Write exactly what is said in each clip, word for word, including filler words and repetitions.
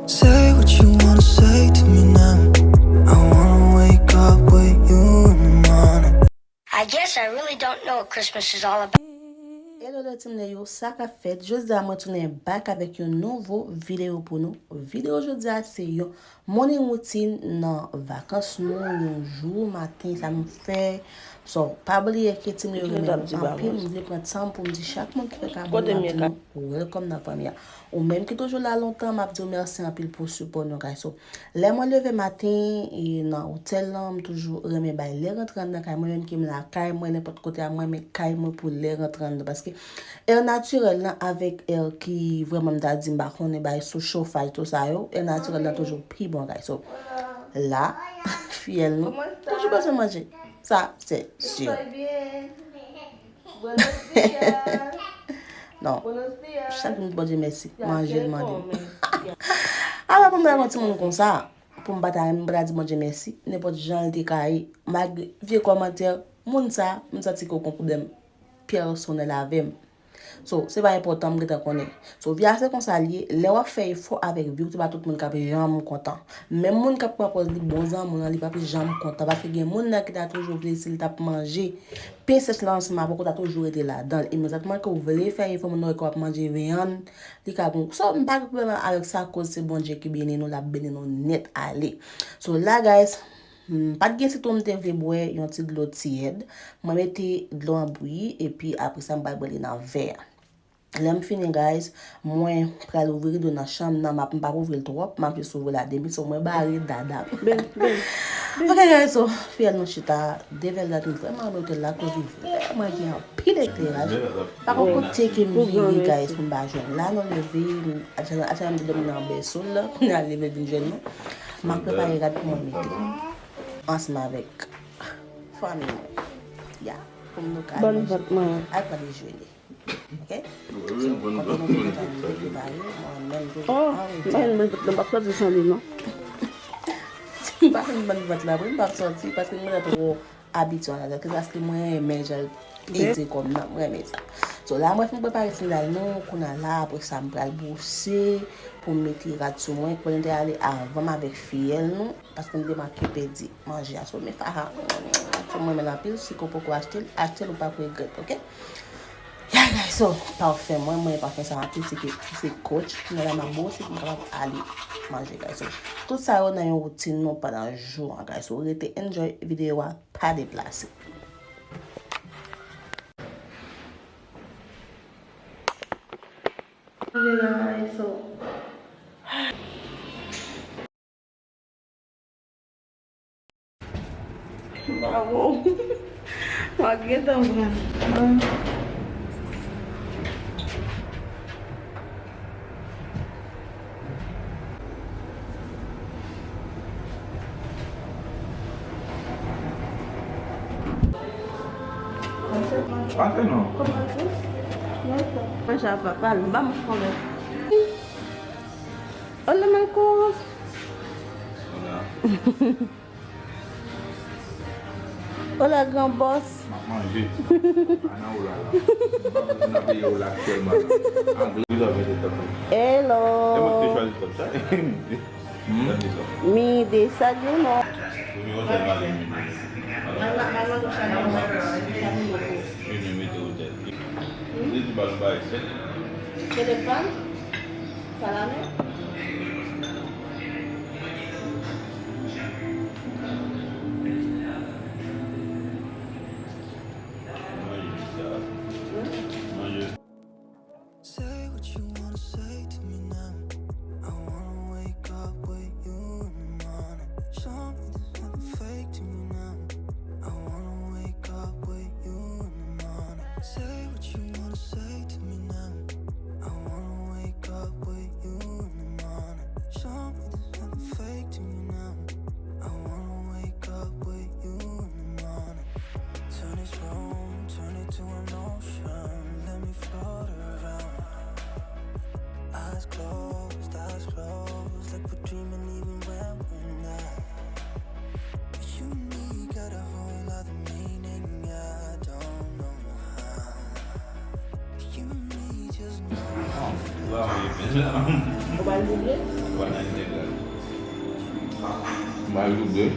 Say what you wanna say to me now. I wanna wake up with you in the morning. I guess I really don't know what Christmas is all about. Hello, lè timlè yo, sa k ap fèt? Jodi a, mwen tounen back avèk yon nouvo videyo pou nou. Videyo jodi a, se yon morning routine nan vakans nou, yon jou maten, sa m fè. So, pa bliye ke timlè yo renmen nou anpil, m vle pran tan pou m di chak moun ki fèk abòne, m ap di nou welcome nan fanmi a. Ou menm ki toujou la lontan, m ap di w mèsi anpil pou sipò nou, guys. So, lè mwen leve maten, e nan otèl lan, m toujou renmen bay lè rantre anndan kay mwen, menm ke m lakay mwen, nenpòt kote a, mwen renmen kay mwen pou lè rantre anndan. Paske air natirèl lan avèk air ki vrèman m ta di m pa konnen bay sou chofaj, tou sa yo, air natirèl lan toujou pi bon, guys. So, la, fiyèl nou, toujou bezwen manje. Sa, se si. Non. Chak jou m di Bondye mèsi. Manje l mande m. Alò, pou m ta yon timoun konsa, pou m pa ta renmen, m pa ta di Bondye mèsi, nenpòt jan l te ka ye, malgre vye kòmantè, moun sa, m santi ke w gon pwoblèm pèsonèl avè m. So, se pa enpòtan, m gentan konnen. So, vi a se konsa l ye, lè w ap fè efò avèk vi w, se pa tout moun k ap janm kontan. Menm moun k ap pran pòz li bon zanmi w lan, li p ap janm kontan. Paske gen moun nan ki ta toujou vle si l t ap manje pen sèch lan ansanm avèk ou, ta toujou rete ladan l. E men sa, tèlman ke w vle fè efò, moun nan wè ke w ap manje vyann, li ka gon. So, m pa gen pwoblèm avèk sa, akoz se Bondye ki beni nou, l ap beni nou nèt ale. So, la, guys, m pa t gen sitwon, m te vle bwè yon ti dlo tiyèd. Mwen mete dlo an bouyi, epi apre sa, m pral bwè li nan vè. Lè m fini, guys, mwen pral ouvri rido nan chanm nan, m ap, m p ap ouvri l twòp, m ap jis ouvri l a demi, so mwen bare dada m. Ben, ben, ben. Ok, guys, so, fiyèl nou chita, devèl dat m vrèman renmen otèl la, koz li vrèman gen anpil ekleraj. Pa gen kote ke m vire, guys, pou m pa jwenn. La, nou leve, m, atè, atè, m te dòmi nan bèso l la, kounye a l leve vin jwenn nou. M ap prepare rad pou mwen mete. Ansanm avèk fanmi mwen. Ya, pou m nou ka manje. Al pran dejene. Ok? So, pandan nou te gentan rive prepare, mwen menm toujou an reta. Oh, m pa konn bann vant la, m p ap sòti san li, non. Si m pa konn bann vant la, vre, m p ap sòti, paske mwen twò abitye ann adan, se paske mwen renmen jan l peze kò m nan, mwen renmen sa. So, la, mwen fin prepare sandal nou, kounye a la, apre sa, m pral bwose pou m mete rad sou mwen, kote m te ale avan m avèk fiyèl nou, paske m te make pèdi manje a. So, men Farah, mwen renmen l anpil, si ke w poko achte l, achte l, ou p ap regrèt, ok? Ya, guys, so, pafen mwen, mwen renmen pafen sa anpil, se ke se Coach, men la m ap bwose pou m kapab ale manje, guys. So, tout sa yo nan yon woutin nou pandan jou an, guys. So, rete enjoy videyo a, pa deplase. Manje, guys, so. Bravo. Mwen gentan pran. Pase non. Manje a papa, l ba m fon lè. Hola, Marcos. Hola. Hola, gran bòs. M ap manje. Ana hola la. M pa bezwen nan peyi hola aktyèlman la. Anglè. Hello. E mwen ki te chwazi tòp sa. Hmm? Mi desayuno. Salame. Say what you wanna say to me now. I wanna wake up with you in the morning. Show me there's nothing fake to me now. I wanna wake up with you in the morning. Say what you wanna say to me now. I wanna wake up with you in the morning. Show me there's nothing fake to me now. I wanna wake up with you in the morning. Turn this room, turn it to an ocean. Let me float around. Eyes closed, eyes closed, like we're dreaming even when we're not. You and me got a whole other meaning, I don't know how. You and me just know. Ou pa double? Mal double.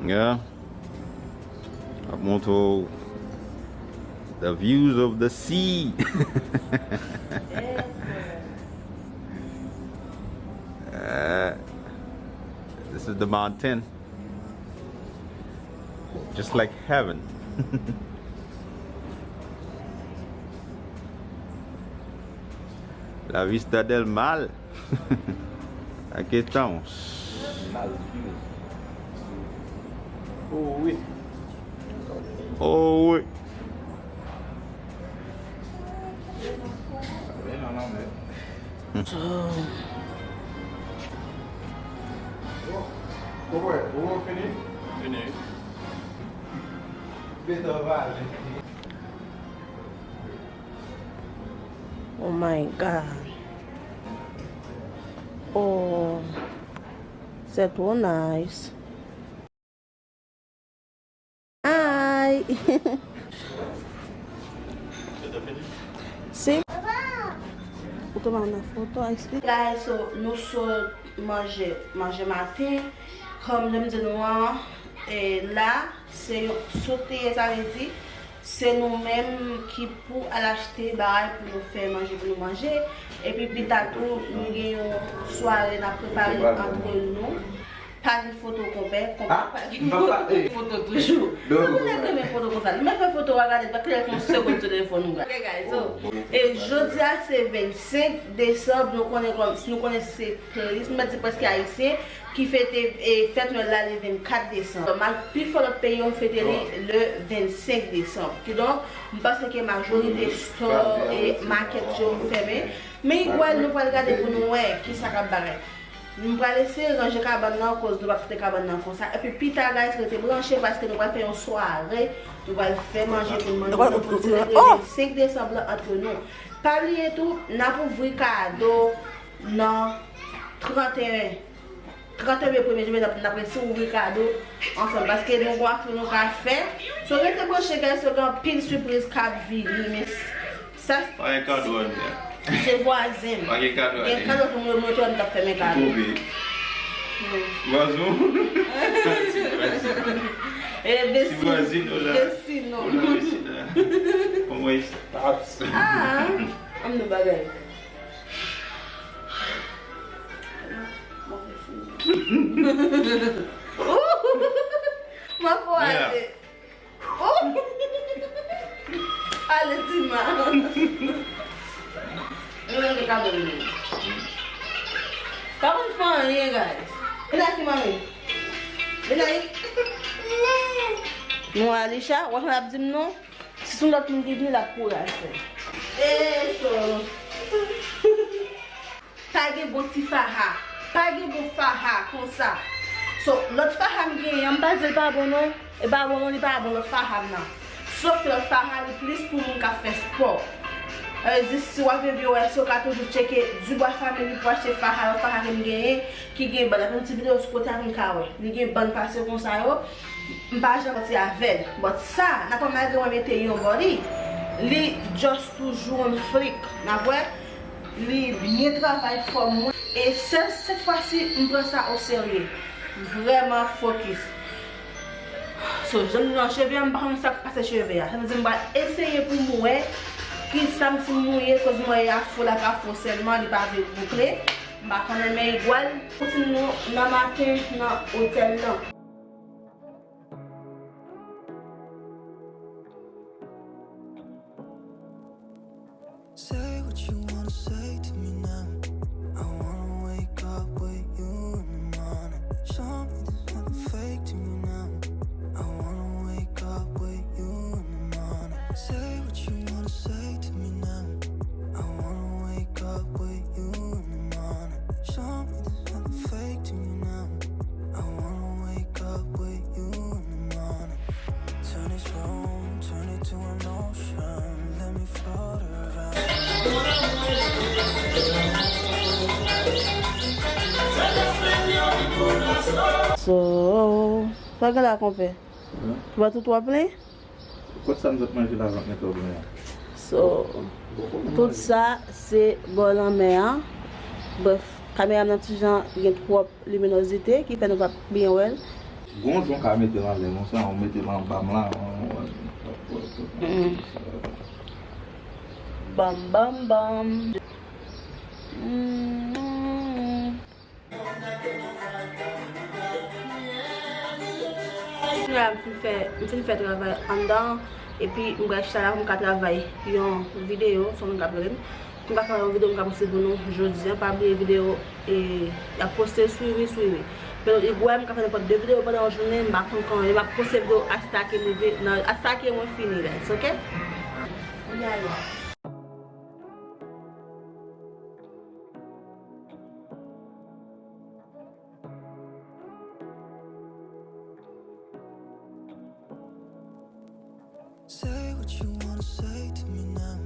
Yeah. Ap montre w the views of the sea. Uh, this is the mountain. Just like heaven. La Vista del Mar. Aquí estamos. Oh, oui. Oh, oui. So, oh my God. Oh, c'est trop nice. Ay. Si. Ou te ban nan foto, eksplike. Guys, so, nou sot manje, manje maten. Kòm jan m di nou an, e la, se yon sote, sa vle di, se nou menm ki pou al achte bagay pou nou fè manje, pou nou manje. Epi pita tou, nou gen yon sware n ap prepare antre nou. Pa gen foto konpè, konpè pa gen foto toujou. Ou konnen k renmen foto konsa. Li mèt fè foto a gade, pa kite l fè yon segonn sou telefòn ou gade. Ok, guys, so, e jodi a se vennsenk desanm, nou konnen kòm, nou konnen se plis, m mèt di prèske ayisyen, ki fete, e, fèt Nwèl la le vennkat desanm. Mal, pifò lòt peyi yo fete li le vennsenk desanm. Kidonk, m panse ke majorite store e makèt yo fèmen. Men igwal, nou pral gade pou nou wè kisa k ap bagay. M pral eseye ranje kabann nan, koz nou p ap kite kabann nan konsa. Epi pita, guys, rete branche paske nou pral fè yon sware. Nou pral fè manje pou n manje, nou pral selebre vennsenk desanm lan antre nou. Pa bliye tou, n ap ouvri kado nan tranteyen, tranteyen premye janvye, n ap, n ap resi ouvri kado ansanm. Paske nou gon afè nou ka fè. So, rete branche, guys, so gen anpil sipriz k ap vini, men Sa, pa gen kado anndan. Se vwazen m. Pa gen kado anndan. Gen kado pou mwen, mwen te wè m t ap fèmen kado. Ou twonpe. Vwazen w? E, ti vwazin ou la. Vesi non. Ou la vesi la. Kòman e stas? Ah, ann nou bagay. Mwen fini. Mwen pou ale. Oh! Ale, Dima. Mwen gen kado li menm. Pa konn fè anyen, guys. Vin la ki manmi. Vin la. Non, Alisha, ou wè sa l ap di m non? Si se yon lòt moun ki vini, l ap kouraje. E, so. Pa gen bon ti faha. Pa gen bon faha konsa. So, lòt faha m genyen an, m pa di l pa bon non. E pa bon non, li pa bon lòt faha m nan. Sof ke lòt faha li plis pou moun k ap fè spò. Sa vle di, si w ap vin vye wè, si w ka toujou tcheke Dubois Family pou achte faha, lòt faha ke m genyen, ki gen bann, ap yon ti videyo sou kote a pou n ka wè. Li gen bann pase konsa yo. M pa janm sòti avè l. But sa, n ap wè malgre mwen mete yon body, li just toujou on fleek. N ap wè, li byen travay fòm mwen. E sèl sèt fwa si, m pran sa o serye. Vrèman fokis. So, jan m nan cheve a, m pa konn sa k pase cheve a. Sa vle di m pral eseye pou m wè kisa m si m mouye, koz mwen afro la pa afro sèlman, li pa vle boukle. M pa konnen men igwal. Kontini nou nan maten nan otèl lan. Say what you wanna say to me now. I wanna wake up with you in the morning. Show me there's nothing fake to me now. I wanna wake up with you in the morning. Say what you wanna say to me now. I wanna wake up with you in the morning. Show me there's nothing fake to me now. I wanna wake up with you in the morning. So, sa gen la, konpè? Wi. Ou pa tout wap plen? Kot sa m sot manje la, vant mwen twò plen an. So, tout sa, se bò lanmè an. Bref, kamera m nan ti jan gen twòp liminozite ki fè nou pa byen wè l. Gon jan w ka mete l anlè konsa, ou mete l anba m la. Mm. Bam, bam, bam. Mm. Kounye a, m fin fè, m fin fè travay anndan, epi m pral chita la pou m ka travay yon videyo, se yon moun k ap rele m. M ka fè yon videyo m ka poste pou nou jodi a. Pa bliye videyo, e, y ap poste swivi, swivi. Men li gwè m ka fè nenpòt de videyo pandan yon jounen, m pa konn kòman, m ap poste videyo asta ke m rive nan, asta ke mwen fini, guys, ok? Kounye a la. Say what you wanna say to me now.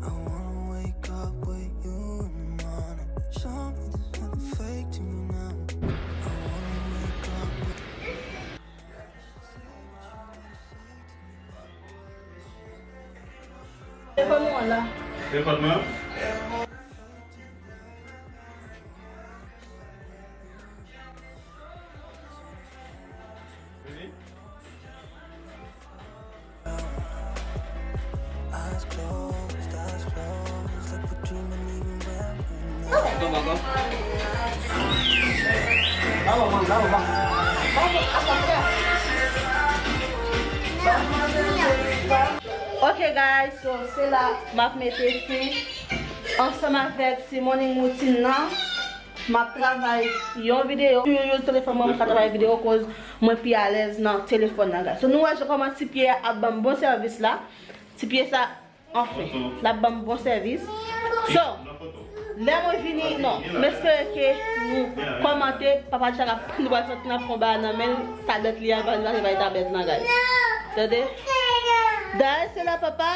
I wanna wake up with you in the morning. Show me there's nothing fake to me now. I wanna wake up with Telefòn mwen la. Telefòn mwen? Vini. Ok guys, so se la m ap mete fen ansanm avèk ti morning routine nan. M ap travay yon videyo. Toujou telefòn mwen, mwen ka travay videyo koz mwen pi alèz nan telefòn nan, guys. So nou wè jan kòman ti pye a ap ban m bon sèvis la. Ti pye sa, anfen, l ap ban m bon sèvis. So, lè mwen vini, non, m espere ke nou kòmante, papa Tchak ap, nou pral santi n ap pran bagay nan men l, tablèt li a, pa l bay tablèt nan, guys. Tande? Dayè, se la, papa.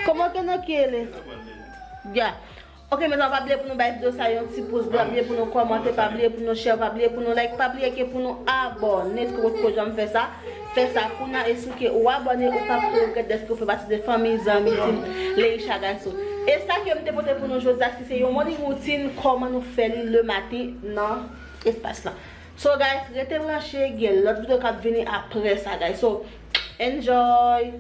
Comment que nou kill? Ya. Ok, mezanmi, pa bliye pou nou bay videyo sa yon ti pous ble, pa bliye pou nou kòmante, pa bliye pou nou share, pa bliye pou nou like, pa bliye ke pou nou abòne, si w potko janm fè sa, fè sa kounye a, e si w ke ou abòne, ou p ap regrèt dèske w fè pati de fanmi, zanmi, team Leisha Gasso. E sa ke m te pote pou nou jodi a, se yon morning routine, kòman nou fè li le maten nan espas lan. So, guys, rete branche, gen lòt videyo k ap vini apre sa, guys. So, enjoy!